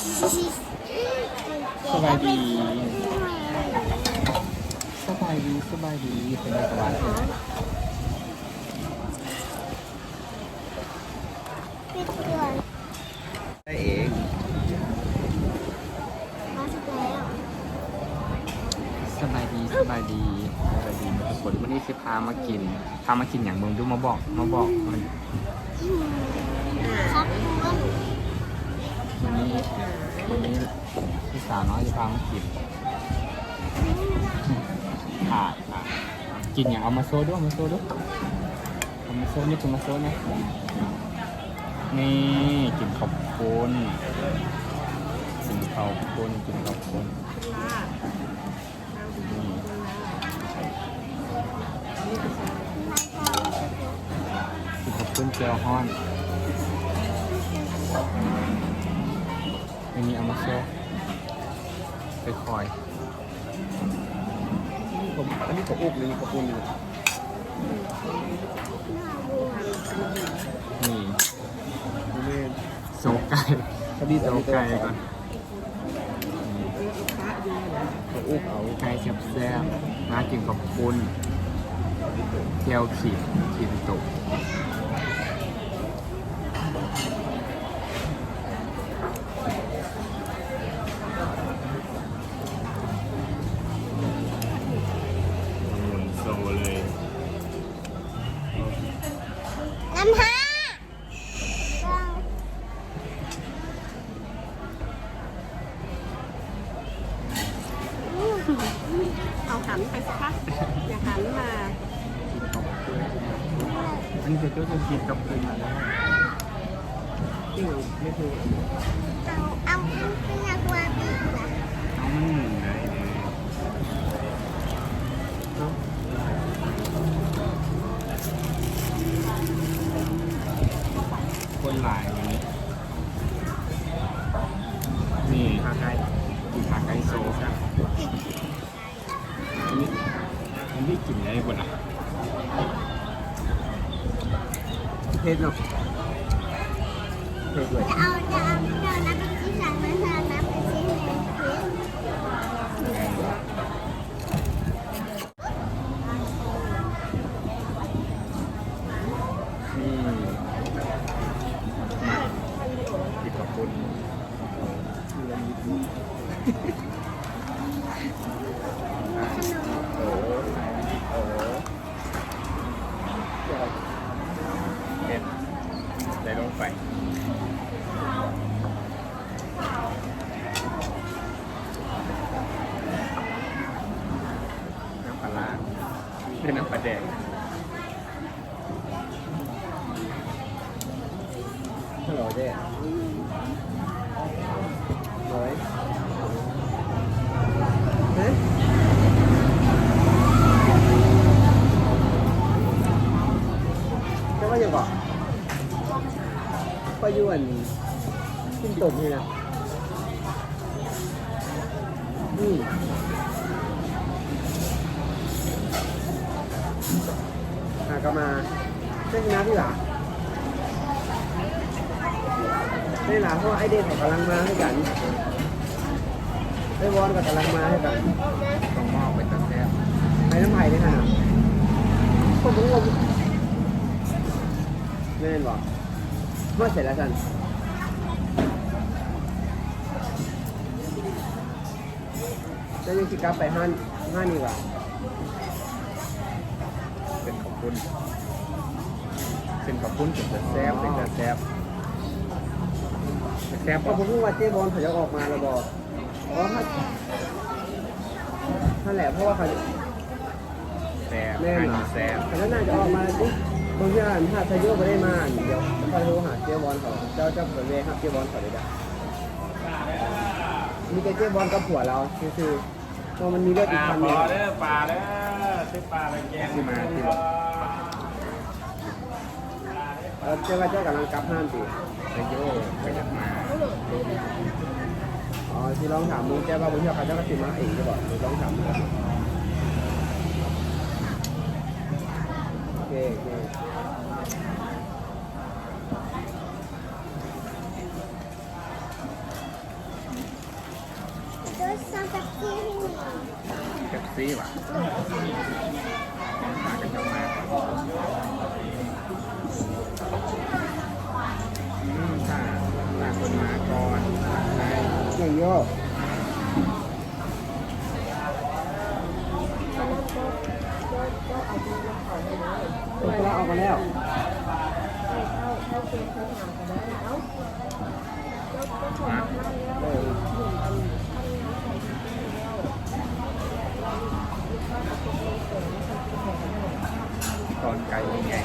ສະບາຍດີ ສະບາຍດີ ສະບາຍດີ ເປັນໄງສະບາຍດີ? ໄດ້ເອງ. ສະບາຍດີ ສະບາຍດີ ສະບາຍດີທຸກຄົນ. ມື້ນີ້ຊິພາມາກິນ ພາມາກິນຫຍັງເບິ່ງດູ ມາບອກ ມາບອກ. ຂອບຄຸນ. ມື້ນີ້ ມື້ນີ້ ພີ່ສາວນ້ອຍຈະພາມາກິນ ຂາຍ ຂາຍ ກິນຫຍັງ? ເອົາມາໂຊດູ ເອົາມາໂຊດູ ເອົາມາໂຊນີ້ ເອົາມາໂຊນີ້. ນີ້ ກິນເຂົ້າປຸ້ນ ກິນເຂົ້າປຸ້ນ ກິນເຂົ້າປຸ້ນ. ນີ້ ກິນເຂົ້າປຸ້ນແຈ່ວຮ້ອນ. ອັນນີ້ເອົາມາໂຊ ຄ່ອຍໆ. ອັນນີ້ເຂົ້າອົບ ອັນນີ້ເຂົ້າປຸ້ນ. ນີ້ ໂຊໄກ່ ໂຊໄກ່ກ່ອນ. ເຂົ້າອົບເອົາ ໄກ່ແຊບໆ ມາກິນເຂົ້າປຸ້ນ ແຈ່ວຂີງ ຂີງຕົກ. ໝູນໂຊເລີຍ ນ້ຳຫ້າ. ເອົາຫັນໄປຊິຄະ ຢ່າຫັນມາ. ອັນນີ້ເຈົ້າຈະກິນກັບເພິ່ນນະ. ເອົາ ເອົາ ເອົາ ເອົາ ມັນໜຶ່ງໄດ້ເດ້. ຄົນຫຼາຍມື້ນີ້. ນີ້ ຂາໄກ່ ກິນຂາໄກ່ໂຊ. ອັນນີ້ ອັນນີ້ກິນໄດ້ບໍ່ນະ? ເຜັດເນາະ ເຜັດເວີຍ. ຈະເອົາ ຈະເອົາ ຈະເອົານ້ຳເປັບຊີໃສ່ ມາໃສ່ນ້ຳເປັບຊີໃຫ້ເຜັດ. ນີ້ ມາ ກິນເຂົ້າປຸ້ນ. ເອີ ເອີ ເຮັດ ໃສ່ລົງໄປ. ນ້ຳປາຮ້າ ຫຼື ນ້ຳປາແດກ. ຮັລໂຫຼເຈ້ ໂດຍ ຮະ ເຈົ້າວ່າຫຍັງເກາະ? ຂ້ອຍຢູ່ອັນ ກິນຕົມນີ້ນະ. ອືມ ຫາກະມາ ເຈົ້າຊິມາພີ້ຫວາ? ແມ່ນລະ ເພາະວ່າອ້າຍເດດເຂົາກຳລັງມາຄືກັນ ອ້າຍວອນກໍກຳລັງມາຄືກັນ. ຕົງໝໍ້ເປັນຕາແຊບ ໄປນຳໃຜເດ້ຫັ້ນນະ? ຄົນບໍ່ຮູ້ວ່າ ແມ່ນບໍ່? ມາໃສລະຊັ້ນ? ເຈົ້າຍັງຊິກັບໄປຮ້ານ ຮ້ານນີ້ຫວາ? ເສັ້ນເຂົ້າປຸ້ນ ເສັ້ນເຂົ້າປຸ້ນເປັນຕາແຊບ ເປັນຕາແຊບ ແຊບບໍ່? ເຂົາບໍ່ຮູ້ວ່າເຈ້ບອນເຂົາຈະອອກມາແລ້ວບໍ່? ອໍ ຫັ້ນແຫຼະ ເພາະວ່າເຂົາ ແຊບ ແມ່ນ ຮ້ານນີ້ແຊບ ເຂົາໜ້າຈະອອກມາຕິ. ບາງເທື່ອຖ້າຊາໂຍບໍ່ໄດ້ມາ ດຽວຂ້ອຍໂທຫາເຈ້ບອນເຂົາ ເຈົ້າ ເຈົ້າໄປແວ່ຮັບເຈ້ບອນເຂົາເດີ. ມີແຕ່ເຈ້ບອນກັບຜົວລາວຊື່ໆ ເພາະມັນມີເລືອດຕິດພັນ. ປາເດີ ປາເດີ ຊື້ປາໄປແກງ ຊິມາຕິ. ເອີ ເຈົ້າວ່າເຈົ້າກຳລັງກັບຮ້ານຕິ? ໄປໂຍ ໄປຈັກມາ. ອໍ ຊິລອງຖາມເບິ່ງ ເຈົ້າວ່າບໍ່ເຊື່ອ ເຂົາເຈົ້າກໍຊິມາເອງຢູ່ບໍ່? ຊິລອງຖາມເບິ່ງ. ໂອເຄ ໂອເຄ. ເປັບຊີຫວາ? ມາກັນເຈົ້າມາກ່ອນ. ອືມ ຖ້າ ຖ້າຄົນມາກ່ອນ ໄດ້ ເຈົ້າໂຍ. ເພິ່ນກຳລັງອອກມາແລ້ວ. ມາ ເອີ ກ່ອນໄກ່ໃຫຍ່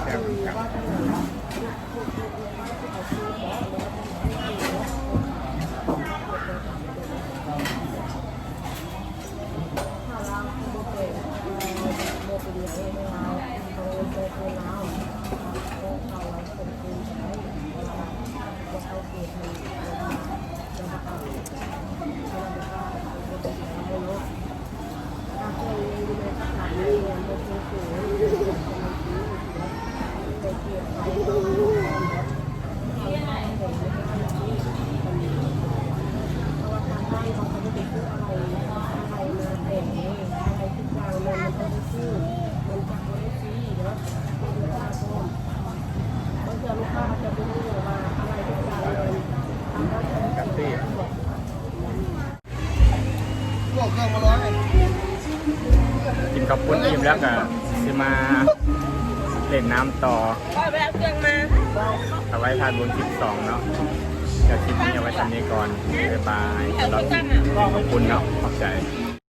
ແຊບໆ ຄືກັນ. ກິນເຂົ້າປຸ້ນອີ່ມແລ້ວກະຊິມາຫຼິ້ນນ້ຳຕໍ່ ເອົາໄວ້ທາດບຸນຄລິບສອງເນາະ. ດຽວຄລິບນີ້ເອົາໄວ້ສ່ຳນີ້ກ່ອນ ບາຍບາຍ. ສຳລັບເຂົ້າປຸ້ນເນາະ ຂອບໃຈ.